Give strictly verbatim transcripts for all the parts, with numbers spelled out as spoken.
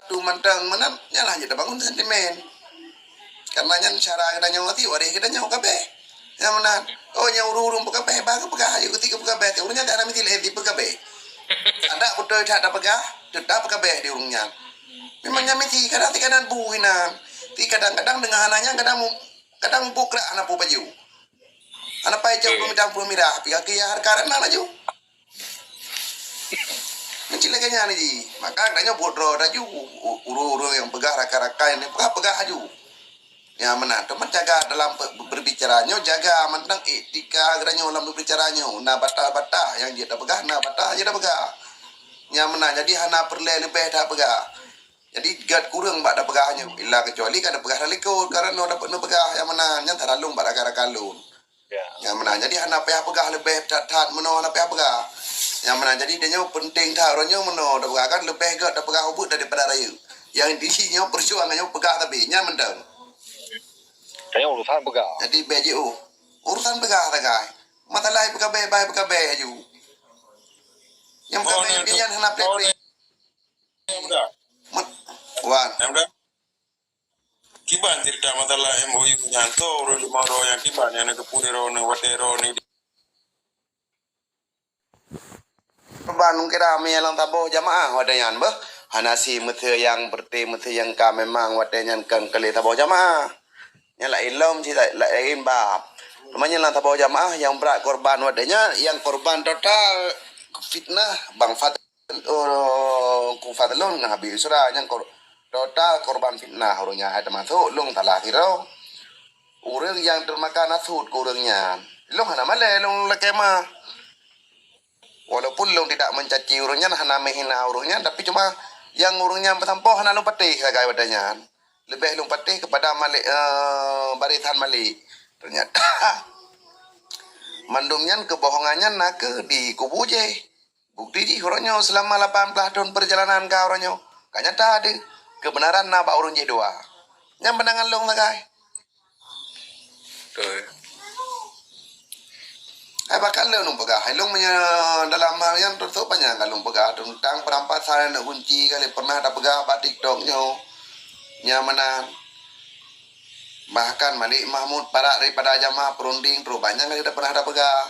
tu mantong meunan, nyan lah jeuet tabangun sentimen. Karena nyan syara geutanyoe, até waréh geutanyoe kabéh. Nyang meunan, oh, nyang ureuëng-ureuëng peugah kabéh, bah geupeugah, ayu geuti geupeugah kabéh, ureuëng nyan ka hana misi lé dipeugah kabéh. Adak beutôi that tapeugah, teutap kabéh di ureuëng nyan. Memang nyan misi, kadang si kadang bu inan. Si kadang-kadang deungon hana nyan, kadang mu-, kadang bukrak hana pu baju. Hana pai cok peumitang peumirah, pi kaki ya harka rana laju. Meucit lagèe nyan ji. Maka geutanyoe buet droe laju. U-, ureuëng-ureuëng nyang peugah rakan-rakan nyang peugah, peugah laju. Nyang meunan, teuma jaga dalam pe-, berbicara nyoe, jaga mantong etika geutanyoe lam berbicara nyoe. Na batas-batas nyang jeuet tapeugah, na batas jeuet tapeugah. Nyang meunan, jadi hana peureulèe leubeh tapeugah. Jadi gèt kureueng bak tapeugah nyoe, illa keucuali ka tapeugah dari likot, karena dapeuet neupeugah nyang meunan, nyan that lôn bak rakan-rakan lôn. Ya. Nyang meunan. Jadi hana payah peugah leubeh that-that meunoe hana payah peugah. Nyang meunan. Jadi tanyoe penting that uroe nyoe meunoe tapeugah kan leubeh gèt tapeugah ubeuet daripada rayeuk. Nyang di nyoe perjuangan nyoe peugah tapi nyan mantong. Tanyoe urusan peugah. Jadi bèk jiôh. Urusan peugah sagai. Masalah peugah bèk, bèk peugah bèk aju. Nyang peugah bèk nyan hana plek-plek. Wan. Kiban cerita masalah M O U nyan, soe ureuëng limong droe nyang kiban nyang na geupeudeurôh neu watèe droe ni. Ban kira mi lam saboh jamaah watèe nyan beuh. Hana si meuseu nyang berarti meuseu nyang ka memang watèe nyan kan kali saboh jamaah. Nyang laén lom si laén bab. Teuma nyang lam saboh jamaah nyang brat korban watèe nyan, nyang korban total fitnah Bang Fat Oh, ku Fadlon ngon Habib Yusra nyang kor-, total korban fitnah ureuëng nyan hai teumasok lôn salah sidroe. Ureuëng nyang teumakna sut keu ureuëng nyan. Lôn hana malèe lôn lakèe ma. Walaupun lôn tidak mencaci ureuëng nyan, hana menghina ureuëng nyan, tapi cuma nyang ureuëng nyan peusampoe hana lôn patéh sagai watèe nyan. Leubeh lôn patéh keupada Malik, eh, barisan Malik. Ternyata mandum nyan keubohongan nyan na keuh di kubu jih. Bukti jih uroe nyoe seulama lapan blah thon peurjalanan ka uroe nyoe, ka nyata deuh keubeunaran na bak ureuëng jih dua. Nyan pandangan lôn sagai. Betul. Hai bahkan lôn peugah, hai lôn meunyoe dalam hal nyan teutap panyang ka lôn peugah teuntang perampasan aneuk kunci kali pernah tapeugah bak TikTok nyoe. Nyang meunan. Bahkan Malik Mahmud parak daripada jamaah perunding trok panyang kali dah pernah tapeugah.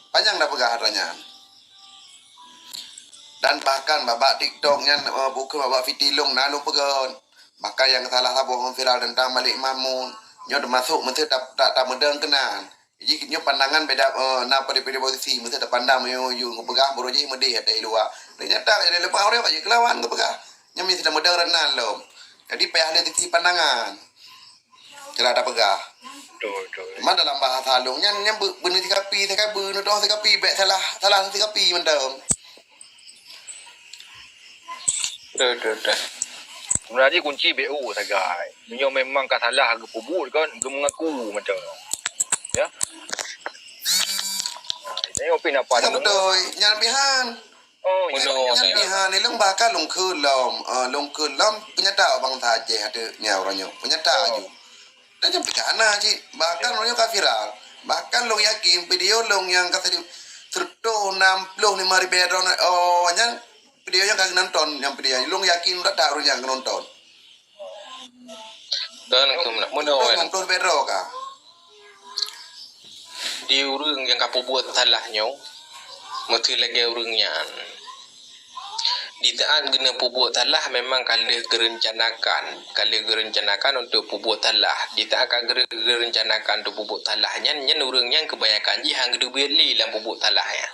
Panyang tapeugah atra nyan. Dan bahkan babak TikTok nyan, eh, bukan babak fiti lôn na lôn peugah. Maka nyang salah saboh viral teuntang Malik Mahmud. Nyoe teumasok meuseuti ta-, ta-, tameudong keunan. Jadi nyoe pandangan beda, eh, na pada-pada posisi meuseuti tapandang meuyuh-yuh geupeugah baroe jih meudeh ata luwa. Ternyata jadi leupah ureuëng bak jih keulawan geupeugah. Nyoe meuseuti tameudong keunan lom. Jadi payah lé sisi pandangan. Cara tapeugah. Betul, betul. Cuma dalam bahasa lôn nyan, nyan be-, beuneuh sikapi, sikapi, beuneuh toh sikapi, bèk salah, salah sikapi mantong. Betul, betul, betul. Sebenarnya kunci B O sagai. Meunyoe memang ka salah geupeubuet kan, geumeungaku macam tu. Ya. Nah, ini opini apa? Ya, betul. Nyan pihan. Oh, nyan, nyan pihan. Ni lôn bahkan lôn kheun lom, eh, lôn kheun lom penyata bangsa Aceh ada nyan orang nyoe. Penyata aju. Dan nyang pih hana cit. Bahkan lôn nyoe ka viral. Bahkan lôn yakin video lôn nyang ka seureutôh nam ploh lima ribèe droe, oh, nyan video nyang ka geunonton, nyang video lôn yakin rata ureuëng nyang geunonton. Dan keumeuna-, meunoe. Seureutôh nam ploh ribèe droe ka. Di ureuëng nyang ka peubuet salah nyoe, meuseuti lagèe ureuëng nyan. Di saat geuneupeubuet salah memang ka lheueh geurencanakan, ka lheueh geurencanakan untuk peubuet salah. Di saat ka geu-, geurencanakan untuk peubuet salah nyan, nyan ureuëng nyan keubanyakan jih han geuteubiet lé lam peubuet salah nyan.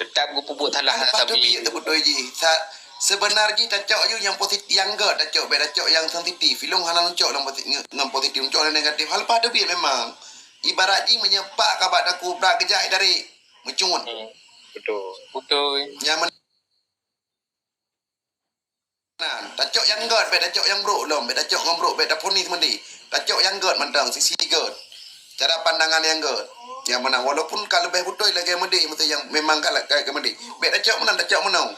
Teutap geupeubuet salah. Leupah sabe. Teubiet teubeutôi jih. Sa-, seubeuna jih tacok aju nyang positif, nyang gèt tacok, bèk tacok nyang sensitif. Ilôn hana neucok nyang posi-, nyang positif, neucok nyang negatif. Leupah teubiet memang. Ibarat jih meunyoe pak ka bak takue brat geujak dari. Meucungut. Hmm, betul. Betul. Nyang men-, nah, tacok nyang gèt, bèk tacok nyang brôk lom, bèk tacok nyang brôk, bèk taponis meudeh. Tacok nyang gèt mantong, sisi gèt. Cara pandangan nyang gèt. Nyang meunan, walaupun ka leubeh beutôi lagèe meudeh, meusti nyang memang ka la-, ka, ka meudeh. Bèk tacok meunan, tacok meunoe.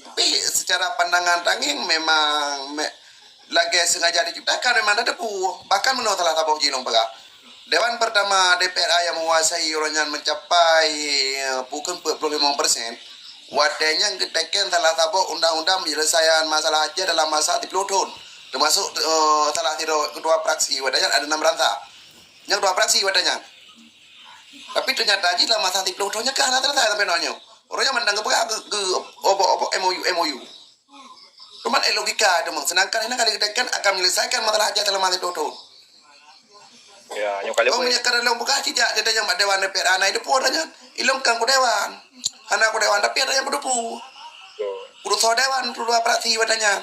Tapi secara pandangan tangieng memang me-, lagèe sengaja diciptakan memang dah teupeu. Bahkan meunoe salah saboh jih lôn peugah. Dewan Pertama D P R A yang menguasai uroe nyan mencapai, eh, bukan empat puluh lima persen. Watée nyan geuteken salah saboh undang-undang penyelesaian masalah Aceh dalam masa tiplôh thon, teumasok, eh, salah sidroe ketua fraksi watée nyan ada nam ransa. Nyang ketua fraksi watée nyan. Tapi ternyata jih dalam masa tiplôh thon nyan ka hana selesai sampai nyoe. Uroe nyoe mantong geupeugah geu-, geu-, obok-obok M O U, M O U. Cuman, eh, logika teuma. Sedangkan ini kali geuteken akan menyelesaikan masalah Aceh selama tiplôh thon. Ya, nyoe kalau Oh, meunyoe ka lôn peugah sijak, jadi nyang bak dewan D P R hana ideupu ata nyan. Ilôn kan ku dewan. Hana ku dewan, tapi ata nyan ku deupu. Betul. Ku deusoe dewan, ku dua praksi ata nyan.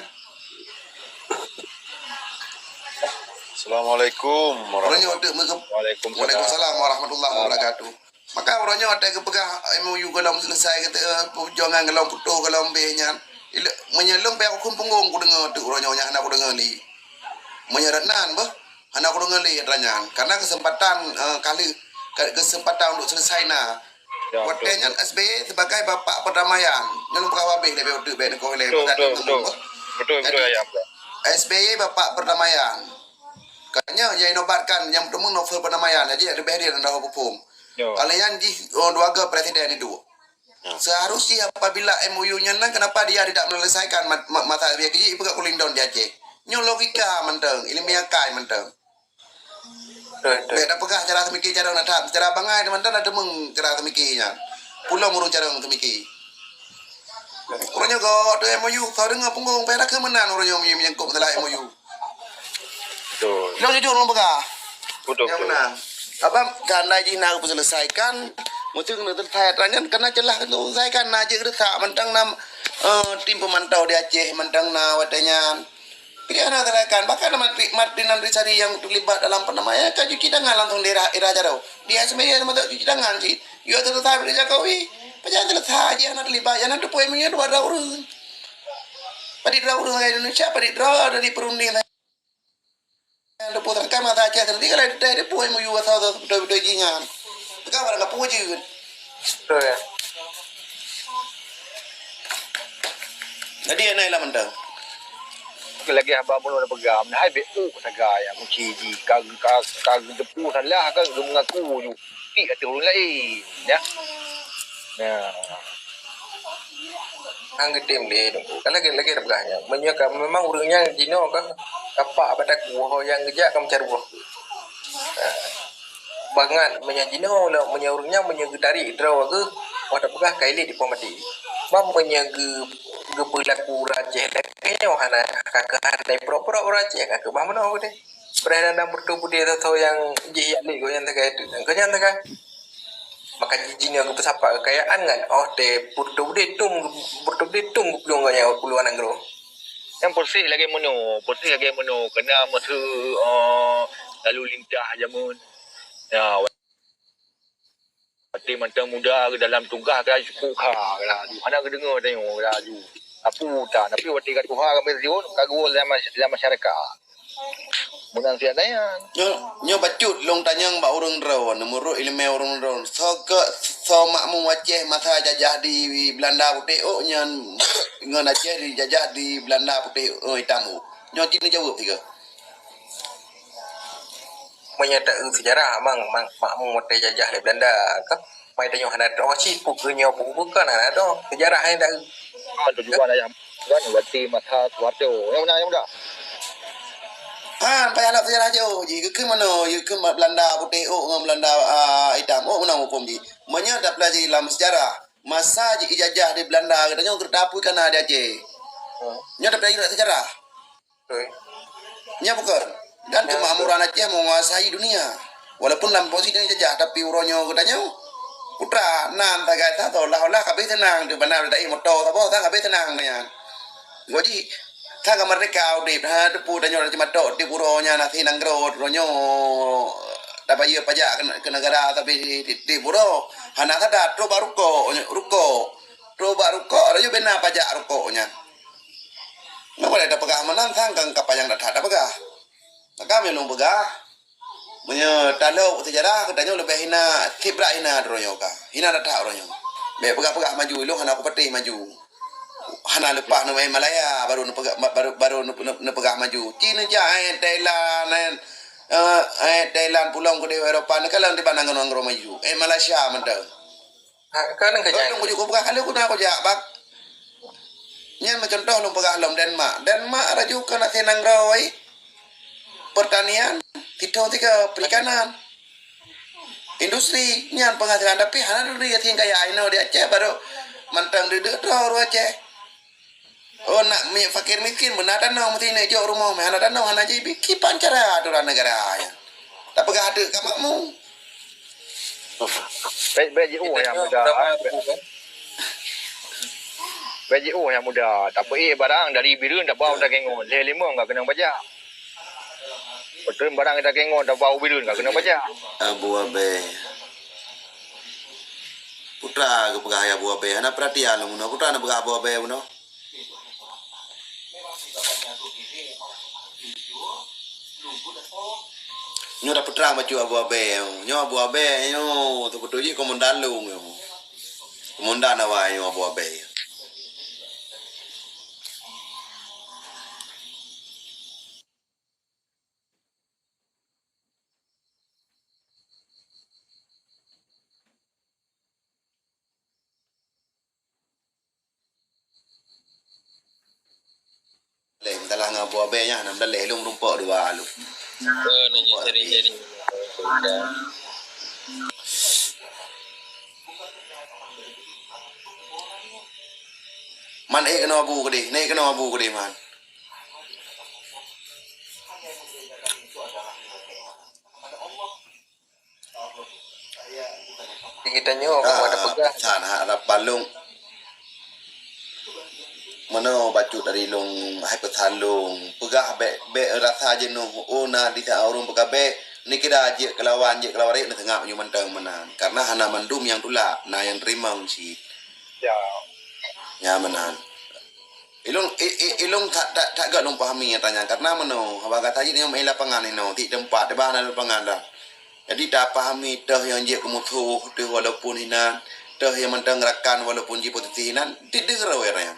Assalamualaikum Orang nyoe warahmatullahi dek meukem- Waalaikumsalam. Waalaikumsalam warahmatullahi wabarakatuh. Maka uroe nyoe watée geupeugah M O U golom selesai, kata, eh, perjuangan golom putôh, golom beh nyan. Ile-, meunyoe lôn payah huköm punggong kudeungoe teuk uroe nyoe nyan hana kudeungoe lé. Meunyoe rot nan beuh, hana kudeungoe lé atra nyan. Karena kesempatan, eh, kali, ke-, kesempatan untuk selesai na. Ya, Watée betul. nyan S B Y sebagai bapak perdamaian. Nyan peugah habéh lé beh uteuk beh niko lé. Betul, betul, betul. Betul, betul, Jadi, ya, betul. S B Y bapak perdamaian. Kanya yang inobatkan yang bertemu novel perdamaian. Jadi, ada beh dia dan dah hukum. Yo. Oleh nyan jih, oh, dua ga presiden itu. Ya. Seharusnya apabila M O U nyan nan, kenapa dia tidak menyelesaikan ma-, ma-, masalah dia? Jadi, ipeugah kulindon di Aceh. Nyoe logika mantong, ilmiah kai mantong. Betul, betul. Bèk tapeugah cara seumiké cara na that, cara bangai mantong na teumeung cara seumiké nyan. Pulang ureueng cara seumiké. Ureueng nyoe go tu M O U, kau deungoe punggong, payah takheun meunan ureueng nyoe menyangkut masalah M O U. Betul. Lôn jujur lôn peugah. Betul, Nyang betul. meunan. Sabab kandai jih na geupeuselesaikan, meuteun keuneuk selesai atra nyan, kana celah keuneuk selesaikan, na jeuet geudesak mantong na, eh, tim peumantau di Aceh mantong na watèe nyan. Jadi hana selesaikan. Bahkan Martin, Martin Andri Sari yang terlibat dalam perdamaian, ka cuci tangan langsung di Ira, Ira Jaro. Di S B Y termasuk cuci tangan cit. Yue selesai Presiden Jokowi, pajan selesai jih hana terlibat, hana teupeue M O U dua droe ureueng. Padit droe ureueng Indonesia, padit droe dari perunding. Teupeue tangkai masa Aceh tadi kalau diteupue M O U asal beutôi-beutôi jih nyan. Teuka barang kapeue jeuet. Betul, ya. Jadi, anai lah mantong. Lagèe haba bunoe na peugah, meuhai bèk ôk sagai nyang kunci jih, ka, ka, ka geuteupeue salah, ka geumeungaku ju. Tik ateueh ureueng laén, ya. Nah. Hang geutem lé, Teungku. Kan lagèe, lagèe na peugah nyan. Meunyoe ka, memang ureueng nyan jinoe ka, ka pak bak takue, ho nyang geujak ka meucaroe. Nah. Bangat meunyoe jinoe lom, meunyoe ureueng nyan meunyoe geutarek droe geuh, wah tapeugah ka ilét diplomatik. Ban meunyoe geu-, geupeulaku ureueng Aceh lagèe nyoe hana, ka keuh hana prok-prok ureueng Aceh, ka keuh bah meunoe udeh. Padahai na beutôi-beutôi tho nyang jih yak lé gobnyan sagai tu. Gobnyan sagai. Maka jih jinoe geupeusapat keukayaan ngon oh teu beutôi-beutôi tum, beutôi-beutôi tum geuplueng gobnyan u luwa nanggroe. Nyang peureuseh lagèe meunoe, peureuseh lagèe meunoe, keureuna meuteue, eh, lalu lintah jameun. Ya, watèe mantong muda dalam tugaih ka cukup kha, ka laju. Hana geudeungoe tanyoe, ka laju. Apu utan, tapi watèe ka tuha ka meusiôn, ka geuwoe lam mas-, lam masyarakat. Meunan siat nyan. Nyoe, nyoe bacut lôn tanyong bak ureueng droe, neumeuruet ileumèe ureueng droe. Soe keu, soe makmum Aceh masa jajah di Belanda putéh ôk nyan ngon Aceh dijajah di Belanda putéh, eh, itam ôk? Nyoe cit neujaweueb sigoe. Meunyoe ta-, eu, seujarah, mang, mang, makmum watèe jajah lé Belanda, kan? Mai tanyoe hana droe cit, peue keuh nyoe, peue keuh kan hana droe. Seujarah nyang ta-, Kan tujuan ayah kan waktu masa Soeharto. Nyang mana, nyang mana? Ha, payah lap seujarah jauh jih. Geukheun meunoe, geukheun Belanda putéh ôk ngon Belanda, ah, itam ôk meunan huköm jih. Meunyoe tapelajari lam seujarah, masa jijajah di Belanda, geutanyoe geutapui kana di Aceh. Hmm. Nyoe tapelajari lam seujarah. Betul. Nya bukan. Dan Ya, kemakmuran Aceh menguasai dunia. Walaupun dalam posisi dijajah, tapi uroe nyoe geutanyoe putra nan sagai that seolah-olah ka habéh seunang di banda da'i moto saboh, that ka habéh seunang nyan. Jadi, that ka merdeka udép, ha, teupeu tanyoe di matok di uroe nyan, nasi nanggroe uroe nyoe tabayeue pajak keu, keu negara, tapi di, di, di uroe hana sadar trok bak rukok, rukok. Trok bak rukok, laju bina pajak rukok nyan. Nyoe boleh tapeugah meunan sang kan ka panyang that tapeugah. Maka meunyoe lôn peugah, meunyoe talok seujarah geutanyoe leubeh hina, sibrat hina droe nyoe ka. Hina that droe nyoe. Bèk peugah-peugah maju, ilôn hana kupatéh maju. Hana leupah neumaén Malaya, baru neupeugah, baru, baru neupe-, neupe-, neupeugah maju. Ci neujak, eh, Thailand, eh, eh, Thailand, pulang keudéh Eropa, neukalon di banda nanggroe maju. Eh, Malaysia mantong. Ha, kan keu nyan. Lôn kujak peugah, lôn kujak bak. Nyan meucuntoh lôn peugah lom Denmark. Denmark laju keuneuk sinanggroe pertanian, sithôn sigoe perikanan. Industri nyan penghasilan, tapi hana duri yatim kaya inoe di Aceh, baru mantong duek-duek droe ureueng Aceh. Oh, nak mi-, fakir miskin beuna tanoh, meusti neuk jok rumoh meuhana tanoh, hana jibi. Kiban cara aturan negara nyan. Tapeugah teuk ka makmu. Bèk, bèk jiôh nyang muda, bèk. Bèk jiôh nyang muda. Tapeuék barang dari Bireuen tabau Takengon. Lhèe limong ka keunong pajak. Beutôi barang Takengon tabau Bireuen ka keunong pajak. Abu Abèe. Putra geupeugah Abu Abèe. Hana peuratian lom bunoe. Putra na peugah Abu Abèe bunoe. Nyoe dah peutrang bacut Abu Abèe nyoe. Nyoe Abu Abèe nyoe, teupeutôi jih komandan lôn nyoe. Komandan awai nyoe Abu Abèe. Lé, meusalah ngon Abu Abèe nyan, na meudaléh lôn meurumpok dua lôn. Oh, na jeuet seri-seri. Man, eh, keunoe Abu keudeh, neh keunoe Abu keudeh, man. Di geutanyoe kan ada peugah. Pesan hak rapat lôn. Meunoe bacut dari lôn, hai pesan lôn. Peugah bèk, bèk rasa jeunôh. Oh, na di saat ureueng peugah bèk, neukira jeuet keulawan, jeuet keulawan rakyat, neuseungab nyoe mantong meunan. Karena hana mandum nyang tulak, na nyang teurimong cit. Ya. Nyan meunan. Ilôn, i-, i-, ilôn that, that, that gak lôn pahami nyata nyan. Karena meunoe, haba gata jih nyoe meu'en lapangan inoe, tiep teumpat, tiep hana lapangan dah. Jadi, tapahami toh nyang jeuet keu musoh, toh walaupun hinan, toh nyang mantong rakan walaupun jipeuteusi hinan, di deungoe nyan.